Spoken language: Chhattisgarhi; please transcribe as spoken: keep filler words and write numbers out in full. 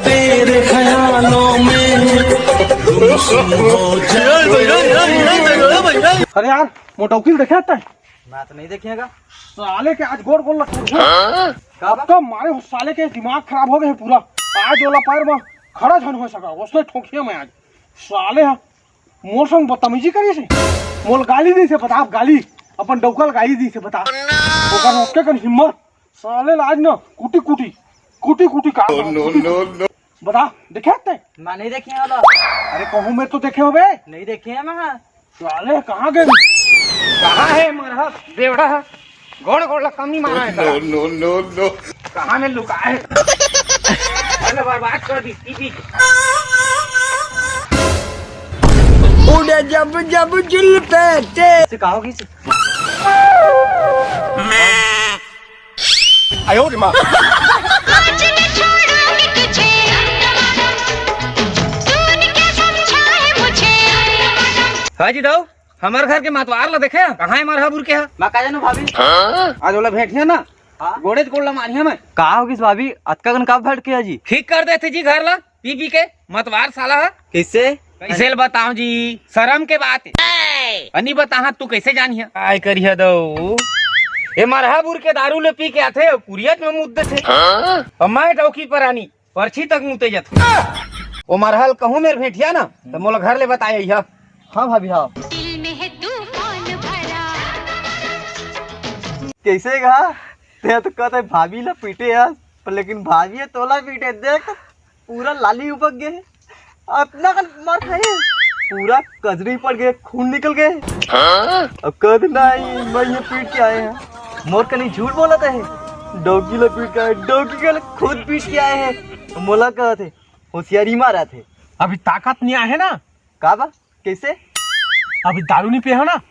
तेरे ख्यालों में गुमसुम हो जाए। अरे यार, मोटौकी ल देखे हस तैं? मैं तो नहीं देखे गा। साले के आज गोड़ गोड़ लग का बा? तो मारे हो, साले के दिमाग खराब हो गए हे पूरा। आज ओला पैर में खड़ा झन हो सका, ओसने ठोंकिया मैं आज। साले हा मोर संग बदतमीजी करिस हे, मोला गाली दिस हे, बता, गाली, अपन डौका ल गाली दिस हे, बता। ओकर ओतके कन हिम्मत, साले ला आज न कुटी कुटी, कुटी कुटी का कुटी। बता, देखे हस तैं? मैं नहीं देखे हंव गा। अरे कहूँ मैं तो देखे होबे। नहीं देखे हंव मैं। साले कहाँ गे? कहाँ हे मरहा बेवड़ा? गोड़ गोड़ ला कमी मारा हे। No, no, no, no। कहाँ में लुका हे? अरे बर्बाद कर दिस, पी पी। उड़े जब जब जुल्फे ते। से का हो गइस? आयो रे माँ। आज मैं छोड़ूंगी तुझे, तूने क्या समझा है मुझे। हाँ जी दाऊ, हमर घर के मतवार ला देखे, कहाँ हे मरहा बुर के हा? मैं का जानों भाभी, आज ओला भेंटिया ना, हाँ? गोड़े गोड़ ला मारिया मैं। का हो गइस भाभी, अतका कन का भड़के हा जी? ठीक कर देथे जी घर ला, पी पी के मतवार साला हा। कइसे? कइसे ल बताओं जी, शरम के बात हे। अनी बताहा तू कइसे जानिहा? काय करिहा दाऊ, ए मरहा बुर के दारू ले पी के आथे, पुरियत में मुद देथे। हाँ? अउ मैं डौकी परानी परछी तक मुते जाथे। ओ मरहा ल कहूँ मेर भेंटिया ना, त मोला घर ले बताए अइहा। हाँ भाभी, हाँ। दिल में है तूफान भरा। कइसे गा? तैं तो कहत हे भाभी ला पीटे हस, पर लेकिन भाभी हे तोला पीटे। देख, पूरा लाली उपक गे हे। अतना कन मार खाए, पूरा कजरी पड़ गे, खून निकल गे। अब कहत हे नहीं, मैं ये पीट के आए हंव। मोर कनी झूठ बोलत हे, डौकी ला पीट के आए, डौकी के ला खुद पीट के आए हे। मोला कहत हे, होशियारी मारत हे। अभी ताकत नहीं आहे ना? का बा? कइसे? अभी दारू नहीं पिए हो ना?